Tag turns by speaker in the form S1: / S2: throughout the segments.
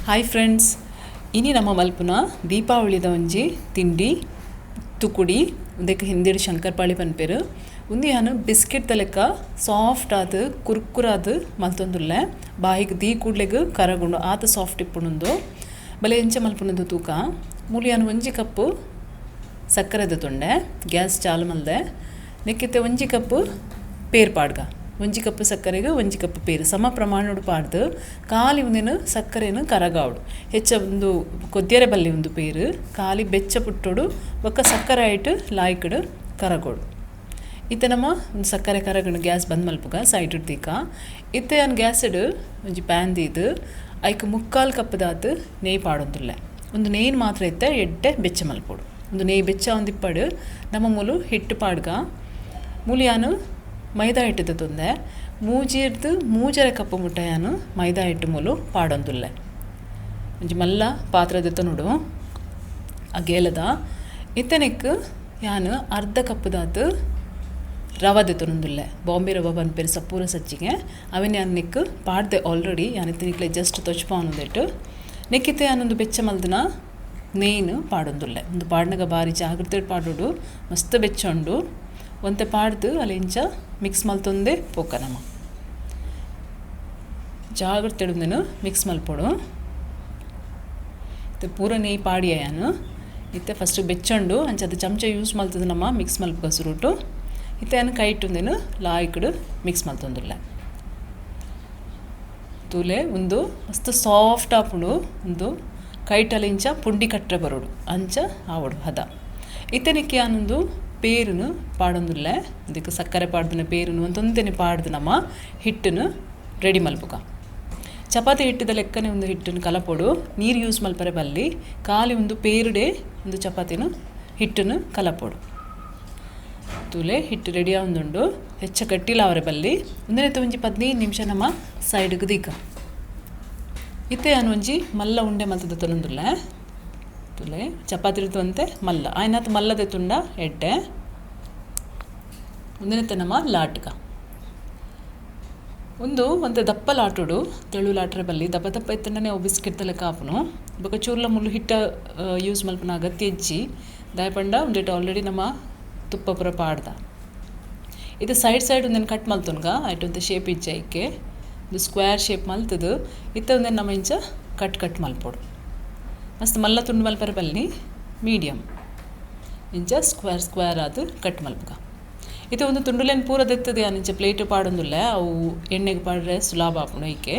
S1: Hi friends, ಇನಿ ನಮ್ಮ ಮಲ್ಪುನ ದೀಪಾವಳಿದ ಒಂಜಿ ತಿಂಡಿ ತುಕುಡಿ ಉಂದೆಕ್ ಹಿಂದಿಡ್ ಶಂಕರ್ಪಾಳಿ ಪನ್ಪೆರ್. ಉಂದು ಯಾನ್ ಬಿಸ್ಕೆಟ್ ದ ಲೆಕ್ಕ ಸಾಫ್ಟ್ ಆದ್ ಕುರ್ಕುರಾದ್ ಮಲ್ತೊಂದುಲ್ಲೆ. ಬಾಯಿಗ್ ದೀ ಕೂಡ್ಲೆಗ್ ಕರಗುಂಡು, ಆತ್ ಸಾಫ್ಟ್ ಇಪ್ಪುಂಡು. ಬಲೆ ಎಂಚ ಮಲ್ಪುನಂದು ತೂಕ. ಮೂಲು ಯಾನ್ ಒಂಜಿ ಕಪ್ ಸಕ್ಕರೆದ ತೊಂಡೆ, ಗ್ಯಾಸ್ ಚಾಲು ಮಲ್ದೆ. ನೆಕ್ಕಿತ್ತೆ ಒಂಜಿ ಕಪ್ ಪೇರ್ ಪಾಡ್ಗ. ಒಂಜಿ ಕಪ್ ಸಕ್ಕರೆಗ್ ಒಂಜಿ ಕಪ್ ಪೇರು ಸಮ ಪ್ರಮಾಣಡ್ ಪಾಡ್ದು ಖಾಲಿ ಉಂದೆನ್ ಸಕ್ಕರೆನ್ ಕರಗಾವಡು. ಹೆಚ್ಚ ಉಂದು ಕೊದ್ಯರೆ ಬಲ್ಲಿ. ಉಂದು ಪೇರು ಖಾಲಿ ಬೆಚ್ಚ ಪುಟ್ಟೊಡು, ಬೊಕ್ಕ ಸಕ್ಕರೆ ಐಟ್ ಲಾಯ್ಕಡ್ ಕರಗೋಡು. ಇತ್ತೆ ನಮ್ಮ ಒಂದು ಸಕ್ಕರೆ ಕರಗಂಡು, ಗ್ಯಾಸ್ ಬಂದ್ ಮಲ್ಪುಗ, ಸೈಡ್ ದೀಕ. ಇತ್ತೆ ಯಾನ್ ಗ್ಯಾಸ್ಡ್ ಒಂಜಿ ಪ್ಯಾನ್ ದೀದ್ ಐಕ್ ಮುಕ್ಕಾಲು ಕಪ್ಪುದಾತ್ ನೆಯ್ ಪಾಡೊಂದುಲ್ಲೆ. ಒಂದು ನೆಯ್ನ್ ಮಾತ್ರ ಇತ್ತೆ ಎಡ್ಡೆ ಬೆಚ್ಚ ಮಲ್ಪೊಡು. ಒಂದು ನೆಯ್ ಬೆಚ್ಚ ಒಂದಿಪ್ಪಡು, ನಮ್ಮ ಮೂಲು ಹಿಟ್ಟು ಪಾಡ್ಗ. ಮೂಲು ಯಾನ್ ಮೈದಾ ಹಿಟ್ಟು ತೊಂದೆ. ಮೂಜಿರ್ದು ಮೂಜರೆ ಕಪ್ಪು ಮುಟ್ಟ ಯಾನ್ ಮೈದಾ ಹಿಟ್ಟು ಮೂಲು ಪಾಡೊಂದುಲ್ಲೆ. ಒಂಜಿ ಮಲ್ಲ ಪಾತ್ರೆ ದೆತ್ತೊನುಡು ಅಗೇಲದ. ಇತ್ತೆನೆಕ್ ಯಾನ್ ಅರ್ಧ ಕಪ್ಪುದಾತ್ ರವ ದೆತ್ತೊನೊಂದುಲ್ಲೆ. ಬಾಂಬೆ ರವ ಪನ್ಪೆರ್, ಸಪೂರ ಸಜ್ಜಿಗೆ. ಅವೆನ್ ಯಾನ್ ನೆಕ್ ಪಾಡ್ದೆ ಆಲ್ರೆಡಿ. ಯಾನ್ ಇತ್ತೆ ನಿಕ್ಲೆ ಜಸ್ಟ್ ತೊಜ್ಪಾವೊಂದುಂದೆಟ್. ನೆಕ್ಕಿತ್ತೆ ಯಾನೊಂದು ಬೆಚ್ಚ ಮಲ್ದಿನ ನೆಯ್ನ್ ಪಾಡೊಂದುಲ್ಲೆ. ಉಂದು ಪಾಡ್ನಗ ಬಾರಿ ಜಾಗ್ರತೆಡ್ ಪಾಡೊಡು, ಮಸ್ತ್ ಬೆಚ್ಚ ಉಂಡು. ಒಂತೆ ಪಾಡ್ದು ಅಲ್ ಇಂಚ ಮಿಕ್ಸ್ ಮಲ್ತೊಂದೇ ಪೋಕ. ನಮ ಜಾಗ್ರತೆಡ್ ಉಂದೆನ್ ಮಿಕ್ಸ್ ಮಲ್ಪೊಡು. ಇತ್ತೆ ಪೂರ ನೆಯ್ ಪಾಡಿಯ ಯಾನ್. ಇತ್ತೆ ಫಸ್ಟ್ ಬೆಚ್ಚ ಉಂಡು, ಅಂಚಾದ್ ಚಮಚ ಯೂಸ್ ಮಲ್ತದ ನಮ ಮಿಕ್ಸ್ ಮಲ್ಪುಗ ಸುರುಟು. ಇತ್ತೆ ಯಾನ್ ಕೈಟ್ ಉಂದೆನ್ ಲಾಯ್ಕಡ್ ಮಿಕ್ಸ್ ಮಲ್ತೊಂದುಲ್ಲೆ. ತೂಲೆ, ಉಂದು ಮಸ್ತ್ ಸಾಫ್ಟ್ ಆಪುಂಡು. ಉಂದು ಕೈಟಲ್ ಇಂಚ ಪುಂಡಿ ಕಟ್ಟರೆ ಬರೋಡು, ಅಂಚ ಆವೊಡು ಹದ. ಇತ್ತೆನಿಕ್ ಯಾನೊಂದು ಪೇರುನು ಪಾಡೊಂದುಲ್ಲೆ. ಇದಕ್ಕೆ ಸಕ್ಕರೆ ಪಾಡ್ದಿನ ಪೇರುನು ಒಂತೊಂತೆನೆ ಪಾಡ್ದು ನಮ್ಮ ಹಿಟ್ಟನ್ನು ರೆಡಿ ಮಲ್ಪುಗ. ಚಪಾತಿ ಹಿಟ್ಟದ ಲೆಕ್ಕನೆ ಒಂದು ಹಿಟ್ಟನ್ನು ಕಲಪೊಡು. ನೀರು ಯೂಸ್ ಮಲ್ಪರೆ ಬಲ್ಲಿ. ಖಾಲಿ ಒಂದು ಪೇರುಡೆ ಒಂದು ಚಪಾತಿನ ಹಿಟ್ಟನ್ನು ಕಲಪೊಡು. ತೂಲೆ, ಹಿಟ್ಟು ರೆಡಿ ಆವೊಂದುಂಡು. ಹೆಚ್ಚ ಗಟ್ಟಿಲ ಅವರೆ ಬಲ್ಲಿ. ಒಂದನೆತ್ತ ಒಂಜಿ 15 ನಿಮಿಷ ನಮ್ಮ ಸೈಡ್ಗೆ ದೀಕ. ಇತ್ತೆ ಯಾನ್ ಒಂಜಿ ಮಲ್ಲ ಉಂಡೆ ಮಲ್ತದ ತೊನೊಂದುಲ್ಲೆ. ತೂಲೆ, ಚಪಾತಿ ಅಂತೆ ಮಲ್ಲ ಆಯ್ನಾತ್ ಮಲ್ಲದೆ ತುಂಡ ಎಡ್ಡೆ. ಒಂದನೆತ್ತ ನಮ್ಮ ಲಾಟ್ಗ. ಒಂದು ಒಂತೆ ದಪ್ಪ ಲಾಟುಡು, ತೆಳು ಲಾಟ್ರೆ ಬಲ್ಲಿ. ದಪ್ಪ ದಪ್ಪ ಇತ್ತಂಡನೆ ಅವು ಬಿಸ್ಕೆಟ್ ಲೆಕ್ಕ ಆಪುನು. ಬೊಕ ಚೂರ್ಲ ಮುಳ್ಳು ಹಿಟ್ಟ ಯೂಸ್ ಮಲ್ಪುನ ಅಗತ್ಯ ಇಜ್ಜಿ. ದಾಯೆ ಪಂಡ ಉಂದೆಟ್ ಆಲ್ರೆಡಿ ನಮ್ಮ ತುಪ್ಪ ಪೂರ ಪಾಡ್ದ. ಇದು ಸೈಡ್ ಸೈಡ್ ಒಂದೆನ್ ಕಟ್ ಮಲ್ತೊನ್ಗ. ಐಟ್ ಒಂತೆ ಶೇಪ್ ಇಜ್ಜ ಐಕೆ ಒಂದು ಸ್ಕ್ವೇರ್ ಶೇಪ್ ಮಲ್ತದು. ಇತ್ತೆ ಒಂದೆನ್ ನಮ್ಮ ಇಂಚ ಕಟ್ ಕಟ್ ಮಲ್ಪೊಡು. ಮಸ್ತ್ ಮಲ್ಲ ತುಂಡು ಮಲ್ಪರೆ ಬಲ್ಲಿ, ಮೀಡಿಯಮ್ ಇಂಚ ಸ್ಕ್ವೇರ್ ಸ್ಕ್ವೇರ್ ಆದ್ ಕಟ್ ಮಲ್ಪುಗ. ಇತ್ತೆ ಒಂದು ತುಂಡುಲೆನ್ ಪೂರ ದೆತ್ತದ ಯಾನ್ ಇಂಚ ಪ್ಲೇಟ್ ಪಾಡೊಂದುಲ್ಲೆ. ಅವು ಎಣ್ಣೆಗೆ ಪಾಡ್ರೆ ಸುಲಭ ಆಪುಂಡು ಐಕೆ.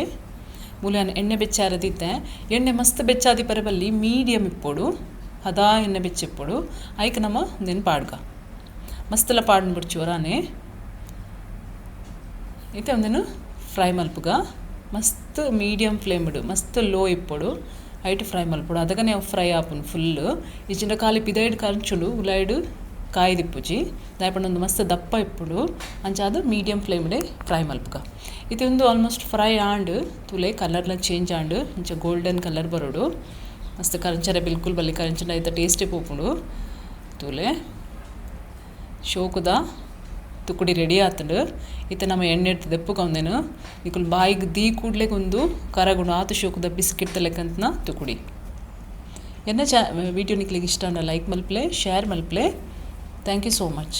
S1: ಮೂಲು ಯಾನ್ ಎಣ್ಣೆ ಬೆಚ್ಚಾರ ದೀತೆ. ಎಣ್ಣೆ ಮಸ್ತ್ ಬೆಚ್ಚಾದಿಪ್ಪರೆ ಬಲ್ಲಿ, ಮೀಡಿಯಮ್ ಇಪ್ಪೊಡು. ಹದಾ ಎಣ್ಣೆ ಬೆಚ್ಚಿಪ್ಪೊಡು. ಐಕ್ ನಮ್ಮ ಉಂದೆನ್ ಪಾಡ್ಗ. ಮಸ್ತ್ಲ ಪಾಡ್ನ್ ಬುಡ್ಚಿ ಒರಾನೆ. ಇತ್ತೆ ಉಂದೆನ್ ಫ್ರೈ ಮಲ್ಪುಗ. ಮಸ್ತ್ ಮೀಡಿಯಮ್ ಫ್ಲೇಮ್ಡ್, ಮಸ್ತ್ ಲೋ ಇಪ್ಪೊಡು, ಐಟ್ ಫ್ರೈ ಮಲ್ಪೊಡು. ಅದಗನೆ ಅವು ಫ್ರೈ ಆಪುಂಡು ಫುಲ್. ಇಜ್ಜಿಂಡ ಖಾಲಿ ಪಿದೈಡ್ ಕಂಚುಂಡು, ಉಲೈಡ್ ಕಾಯ್ದಿಪ್ಪುಜಿ. ದಾಯೆ ಪಂಡ ಉಂದು ಮಸ್ತ್ ದಪ್ಪ ಇಪ್ಪುಂಡು. ಅಂಚಾದ್ ಮೀಡಿಯಮ್ ಫ್ಲೇಮ್ಡೆ ಫ್ರೈ ಮಲ್ಪುಗ. ಇತ್ತೆ ಉಂದು ಆಲ್ಮೋಸ್ಟ್ ಫ್ರೈ ಆಂಡ್. ತೂಲೆ, ಕಲರ್ಲ ಚೇಂಜ್ ಆಂಡ್. ಇಂಚ ಗೋಲ್ಡನ್ ಕಲರ್ ಬರೋಡು. ಮಸ್ತ್ ಕರಂಚರೆ ಬಿಲ್ಕುಲ್ ಬಲ್ಲಿ. ಕರಂಚಂಡ ಐತ ಟೇಸ್ಟೇ ಪೋಪುಂಡು. ತೂಲೆ, ಶೋಕುದ ತುಕುಡಿ ರೆಡಿ ಆತುಂಡು. ಇತ್ತೆ ನಮ್ಮ ಎಣ್ಣೆ ದೆಪ್ಪುಗ ಉಂದೆನ್. ನಿಕುಲು ಬಾಯಿಗ್ ದೀ ಕೂಡ್ಲೆಗ್ ಉಂದು ಕರಗುಂಡು. ಆತ್ ಶೋಕುದ ಬಿಸ್ಕೆಟ್ ಲೆಕ್ಕಂತನ ತುಕುಡಿ. ಎನ್ನ ಚಾ ವಿಡಿಯೋ ನಿಕ್ಲೆಗ್ ಇಷ್ಟ ಆಂಡ ಲೈಕ್ ಮಲ್ಪಲೆ, ಶೇರ್ ಮಲ್ಪಲೆ. Thank you so much.